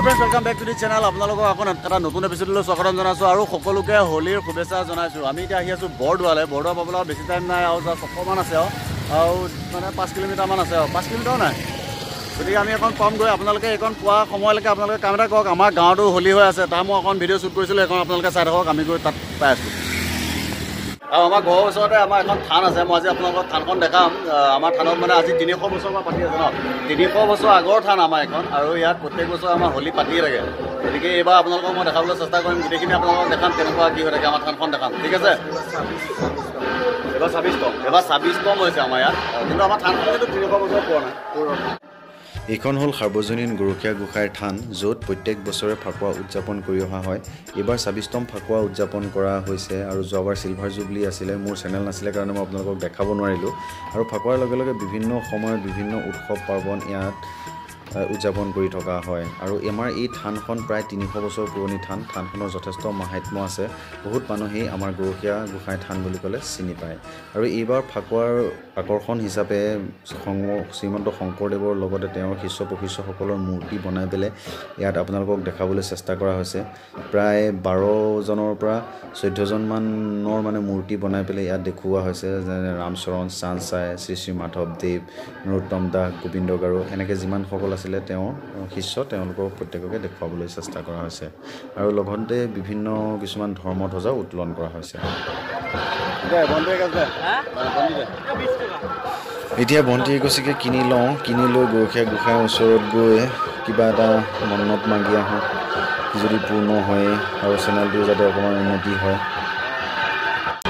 Friends, welcome back to the channel. আপোনালোকক আকৌ এটা নতুন এপিছডলৈ স্বাগতম জনাইছোঁ আৰু সকলোকে হোলীৰ শুভেচ্ছা জনাইছোঁ। আমি এতিয়া আহি আছোঁ বৰদোৱালৈ। বৰদোৱা পাবলৈ আৰু বেছি টাইম নাই, আৰু জাষ্ট অকণমান আছে, আৰু মানে 5 কিলোমিটাৰমান আছে, আৰু 5 কিলোমিটাৰো নাই। গতিকে আমি এখন পামগৈ। আপোনালোকে এইখন পোৱা সময়লৈকে আপোনালোকে কাম এটা কৰক, আমাৰ গাঁৱতো হোলী হৈ আছে, তাৰ মই অকণ ভিডিঅ' শ্বুট কৰিছিলোঁ, সেইখন আপোনালোকে চাই থাকক। আমি গৈ তাত পাই আছোঁ। আৰু আমাৰ ঘৰৰ ওচৰতে আমাৰ এখন থান আছে, মই আজি আপোনালোকক থানখন দেখাম। আমাৰ থানত মানে আজি 300 বছৰৰ পৰা পাতি আছে ন, 300 বছৰ আগৰ থান আমাৰ এখন, আৰু ইয়াত প্ৰত্যেক বছৰ আমাৰ হোলী পাতিয়ে থাকে। গতিকে এইবাৰ আপোনালোকক মই দেখাবলৈ চেষ্টা কৰিম, গোটেইখিনি আপোনালোকক দেখাম কেনেকুৱা কি হৈ থাকে, আমাৰ থানখন দেখাম, ঠিক আছে? এইবাৰ 26তম, এইবাৰ 26তম হৈছে আমাৰ ইয়াত, কিন্তু আমাৰ থানখন কিন্তু 300 বছৰ পুৰণা। এইখন হ'ল সাৰ্বজনীন গৰখীয়া গোসাঁইৰ থান, য'ত প্ৰত্যেক বছৰে ফাকুৱা উদযাপন কৰি অহা হয়। এইবাৰ 26তম ফাকুৱা উদযাপন কৰা হৈছে আৰু যোৱাবাৰ চিলভাৰ জুবলি আছিলে। মোৰ চেনেল নাছিলে কাৰণে মই আপোনালোকক দেখাব নোৱাৰিলোঁ। আৰু ফাকুৱাৰ লগে লগে বিভিন্ন সময়ত বিভিন্ন উৎসৱ পাৰ্বণ ইয়াত উদযাপন কৰি থকা হয়। আৰু আমাৰ এই থানখন প্ৰায় 300 বছৰ পুৰণি থান। থানখনৰ যথেষ্ট মাহাত্ম্য আছে, বহুত মানুহেই আমাৰ গৰখীয়া গোসাঁই থান বুলি ক'লে চিনি পায়। আৰু এইবাৰ ফাকুৱাৰ আকৰ্ষণ হিচাপে শ্ৰীমন্ত শংকৰদেৱৰ লগতে তেওঁৰ শিষ্য প্ৰশিষ্যসকলৰ মূৰ্তি বনাই পেলাই ইয়াত আপোনালোকক দেখাবলৈ চেষ্টা কৰা হৈছে। প্ৰায় 12জনৰ পৰা 14জনমানৰ মানে মূৰ্তি বনাই পেলাই ইয়াত দেখুওৱা হৈছে, যেনে ৰামচৰণ, চান্দ চাই, শ্ৰী শ্ৰী মাধৱদেৱ, নৰোত্তম দাস, গোবিন্দ গাৰো, এনেকৈ যিমানসকল আছিলে তেওঁৰ শিষ্য, তেওঁলোকক প্ৰত্যেককে দেখুৱাবলৈ চেষ্টা কৰা হৈছে। আৰু লগতে বিভিন্ন কিছুমান ধৰ্মধ্বজাও উত্তোলন কৰা হৈছে। এতিয়া বন্তি এগছিকে কিনি লওঁ, কিনি লৈ গৰখীয়া গোসাঁইৰ ওচৰত গৈ কিবা এটা মন্নত মাগি আহোঁ, যদি পূৰ্ণ হয় আৰু চেনেলটো যাতে অকণমান উন্নতি হয়।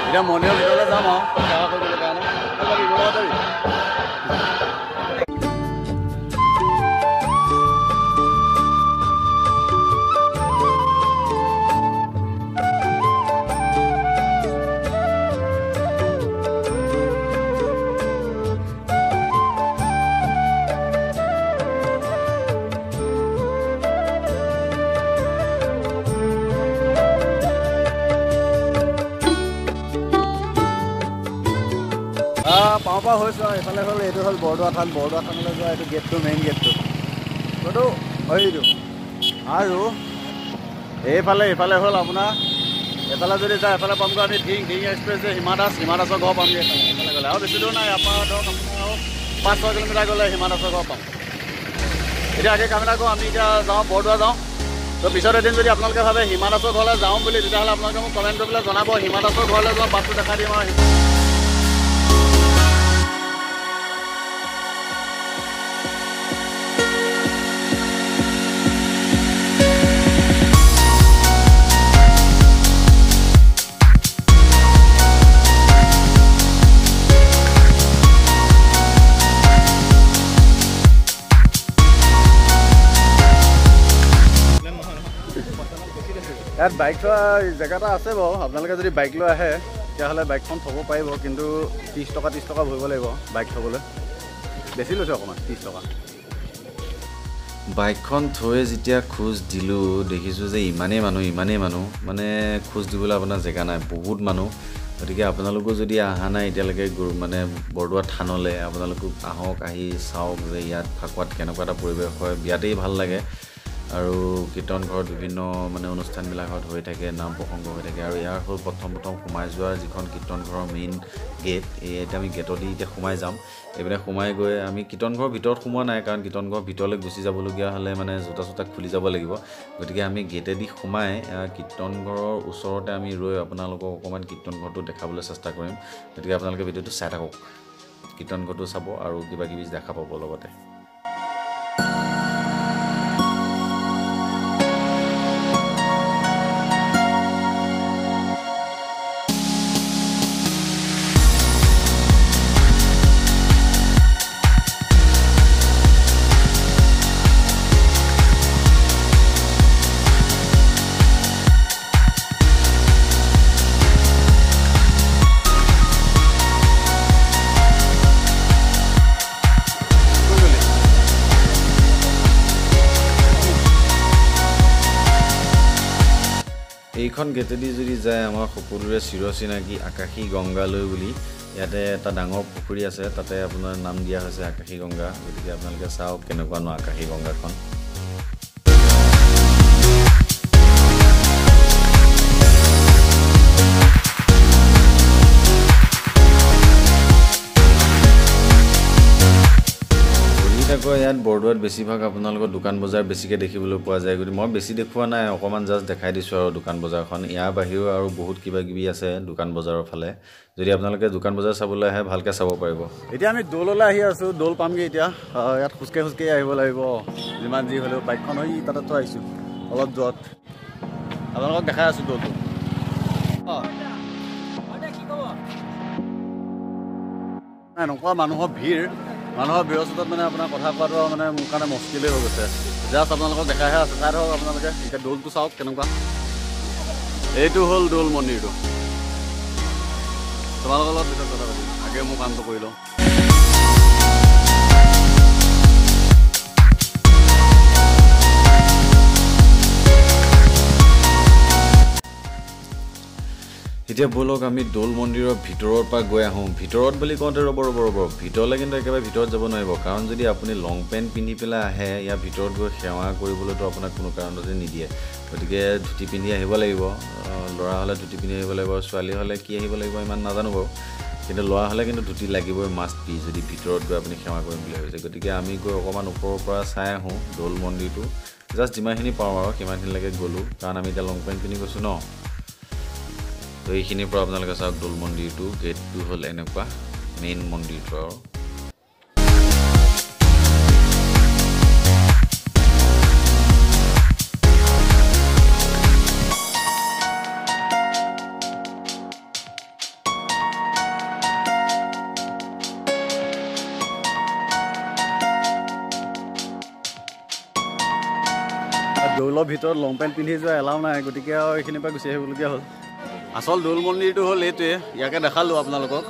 এতিয়া মন্দিৰৰ ভিতৰলৈ যাম আৰু সেৱা কৰিবলৈ কাৰণে। পাওঁ পাওঁ হৈছোঁ আৰু এইফালে হ'ল, এইটো হ'ল বৰদোৱা থান। বৰদোৱা থানলৈ যোৱা এইটো গেটটো, মেইন গেটটো এইটো, এইটো। আৰু এইফালে এইফালে হ'ল আপোনাৰ, এইফালে যদি যায় এইফালে পামগৈ আমি ঢিং ঢিং এক্সপ্ৰেছ যে হিমা দাস, হিমা দাসৰ ঘৰ পামগৈ এইফালে। এইফালে গ'লে আৰু বেছি দূৰ নাই, ইয়াৰ পৰা ধৰক আপোনাৰ আৰু 5-6 কিলোমিটাৰ গ'লে হিমা দাসৰ ঘৰ পাম। এতিয়া আগে কাম এটা কৰোঁ, আমি এতিয়া যাওঁ বৰদোৱা যাওঁ। তো পিছত এদিন যদি আপোনালোকে ভাবে হিমা দাসৰ ঘৰলৈ যাওঁ বুলি, তেতিয়াহ'লে আপোনালোকে মোক কমেণ্ট কৰি পেলাই জনাব। হিমা দাসৰ ঘৰলৈ যোৱা বাটটো দেখাই দিম। আৰু ইয়াত বাইক থোৱা জেগা এটা আছে বাৰু, আপোনালোকে যদি বাইক লৈ আহে তেতিয়াহ'লে বাইকখন থ'ব পাৰিব, কিন্তু 30 টকা 30 টকা ভৰিব লাগিব বাইক থ'বলৈ। বেছি লৈছে অকণমান, 30 টকা। বাইকখন থৈ যেতিয়া খোজ দিলোঁ, দেখিছোঁ যে ইমানেই মানুহ, ইমানেই মানুহ, মানে খোজ দিবলৈ আপোনাৰ জেগা নাই, বহুত মানুহ। গতিকে আপোনালোকো যদি অহা নাই এতিয়ালৈকে মানে বৰদোৱা থানলৈ, আপোনালোকো আহক, আহি চাওক যে ইয়াত ফাকুৱাত কেনেকুৱা এটা পৰিৱেশ হয়। বিৰাটেই ভাল লাগে। আৰু কীৰ্তন ঘৰত বিভিন্ন মানে অনুষ্ঠানবিলাকত হৈ থাকে, নাম প্ৰসংগ হৈ থাকে। আৰু ইয়াৰ হ'ল প্ৰথম প্ৰথম সোমাই যোৱাৰ যিখন কীৰ্তন ঘৰৰ মেইন গেট, এই এতিয়া আমি গেটদি এতিয়া সোমাই যাম। এইপিনে সোমাই গৈ আমি কীৰ্তন ঘৰৰ ভিতৰত সোমোৱা নাই, কাৰণ কীৰ্তন ঘৰৰ ভিতৰলৈ গুচি যাবলগীয়া হ'লে মানে জোতা চোতা খুলি যাব লাগিব। গতিকে আমি গেটেদি সোমাই কীৰ্তন ঘৰৰ ওচৰতে আমি ৰৈ আপোনালোকক অকণমান কীৰ্তন ঘৰটো দেখাবলৈ চেষ্টা কৰিম। গতিকে আপোনালোকে ভিডিঅ'টো চাই থাকক, কীৰ্তন ঘৰটো চাব আৰু কিবা কিবি দেখা পাব লগতে। এইখন গেটেদি যদি যায় আমাৰ সকলোৰে চিৰচিনাকি আকাশী গংগালৈ বুলি ইয়াতে এটা ডাঙৰ পুখুৰী আছে, তাতে আপোনাৰ নাম দিয়া হৈছে আকাশী গংগা। গতিকে আপোনালোকে চাওক কেনেকুৱানো আকাশী গংগাখন। সঁচাকৈ ইয়াত বৰদোৱাত বেছিভাগ আপোনালোকৰ দোকান বজাৰ বেছিকৈ দেখিবলৈ পোৱা যায়। গতিকে মই বেছি দেখুওৱা নাই, অকণমান জাষ্ট দেখাই দিছোঁ আৰু দোকান বজাৰখন। ইয়াৰ বাহিৰেও আৰু বহুত কিবা কিবি আছে দোকান বজাৰৰ ফালে। যদি আপোনালোকে দোকান বজাৰ চাবলৈ আহে ভালকৈ চাব পাৰিব। এতিয়া আমি দৌললৈ আহি আছোঁ, দৌল পামগৈ এতিয়া। ইয়াত খোজকাঢ়ি খোজকাঢ়ি আহিব লাগিব, যিমান যি হ'লেও। বাইকখন হৈ তাতে থৈ আহিছোঁ অলপ দূৰত, আপোনালোকক দেখাই আছোঁ দৌলটো। অঁ, এনেকুৱা মানুহৰ ভিৰ, মানুহৰ ভিৰৰ চোতত মানে আপোনাৰ কথা কোৱাটো মানে মোৰ কাৰণে মুস্কিলেই হৈ গৈছে। জাষ্ট আপোনালোকক দেখাইহে আছে, চাই থাকক আপোনালোকে। এতিয়া দৌলটো চাওক কেনেকুৱা। এইটো হ'ল দৌল মন্দিৰটো। তোমালোকৰ লগত পিছত কথা পাতিম, আগে মোৰ কামটো কৰি লওঁ। এতিয়া ব'লক আমি দৌল মন্দিৰৰ ভিতৰৰ পৰা গৈ আহোঁ। ভিতৰত বুলি কওঁতে ৰ'ব ৰ'ব ৰ'ব, ভিতৰলৈ কিন্তু একেবাৰে ভিতৰত যাব নোৱাৰিব। কাৰণ যদি আপুনি লং পেণ্ট পিন্ধি পেলাই আহে, ইয়াৰ ভিতৰত গৈ সেৱা কৰিবলৈতো আপোনাক কোনো কাৰণতে নিদিয়ে। গতিকে ধুতি পিন্ধি আহিব লাগিব। ল'ৰা হ'লে ধুতি পিন্ধি আহিব লাগিব, ছোৱালী হ'লে কি আহিব লাগিব ইমান নাজানো বাৰু, কিন্তু ল'ৰা হ'লে কিন্তু ধুতি লাগিবই, মাষ্ট বি, যদি ভিতৰত গৈ আপুনি সেৱা কৰিম বুলি ভাবিছে। গতিকে আমি গৈ অকণমান ওপৰৰ পৰা চাই আহোঁ দৌল মন্দিৰটো। জাষ্ট যিমানখিনি পাৰোঁ আৰু সিমানখিনিলৈকে গ'লোঁ, কাৰণ আমি এতিয়া লং পেণ্ট পিন্ধি গৈছোঁ ন। তো এইখিনিৰ পৰা আপোনালোকে চাওক দৌল মন্দিৰটো, গেটটো হ'ল এনেকুৱা মেইন মন্দিৰটো আৰু। দৌলৰ ভিতৰত লং পেণ্ট পিন্ধি যোৱা এলাও নাই, গতিকে আৰু এইখিনিৰ পৰা গুচি আহিবলগীয়া হ'ল। আচল দৌল মন্দিৰটো হ'ল এইটোৱে, ইয়াকে দেখালোঁ আপোনালোকক।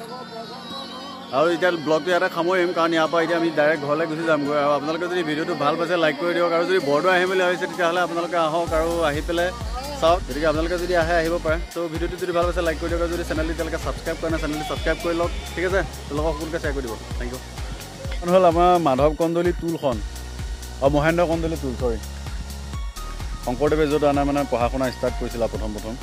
আৰু এতিয়া ব্লগটো ইয়াতে সামৰিম, কাৰণ ইয়াৰ পৰা এতিয়া আমি ডাইৰেক্ট ঘৰলৈ গুচি যামগৈ। আৰু আপোনালোকে যদি ভিডিঅ'টো ভাল পাইছে লাইক কৰি দিয়ক, আৰু যদি বৰদোৱা আহিম বুলি ভাবিছে তেতিয়াহ'লে আপোনালোকে আহক আৰু আহি পেলাই চাওক। গতিকে আপোনালোকে যদি আহে আহিব পাৰে। ত' ভিডিঅ'টো যদি ভাল পাইছে লাইক কৰি দিয়ক, আৰু যদি চেনেলটো এতিয়ালৈকে ছাবস্ক্ৰাইব কৰা নাই চেনেলটো ছাবস্ক্ৰাইব কৰি লওক, ঠিক আছে? তেওঁলোকক সকলোকে শ্বেয়াৰ কৰি দিব। Thank you. এখন হ'ল আমাৰ মাধৱ কন্দলী টোলখন, অঁ মহেন্দ্ৰ কন্দলী টোল, চৰি। শংকৰদেৱে য'ত আনা মানে পঢ়া শুনা ষ্টাৰ্ট কৰিছিলে প্ৰথম প্ৰথম।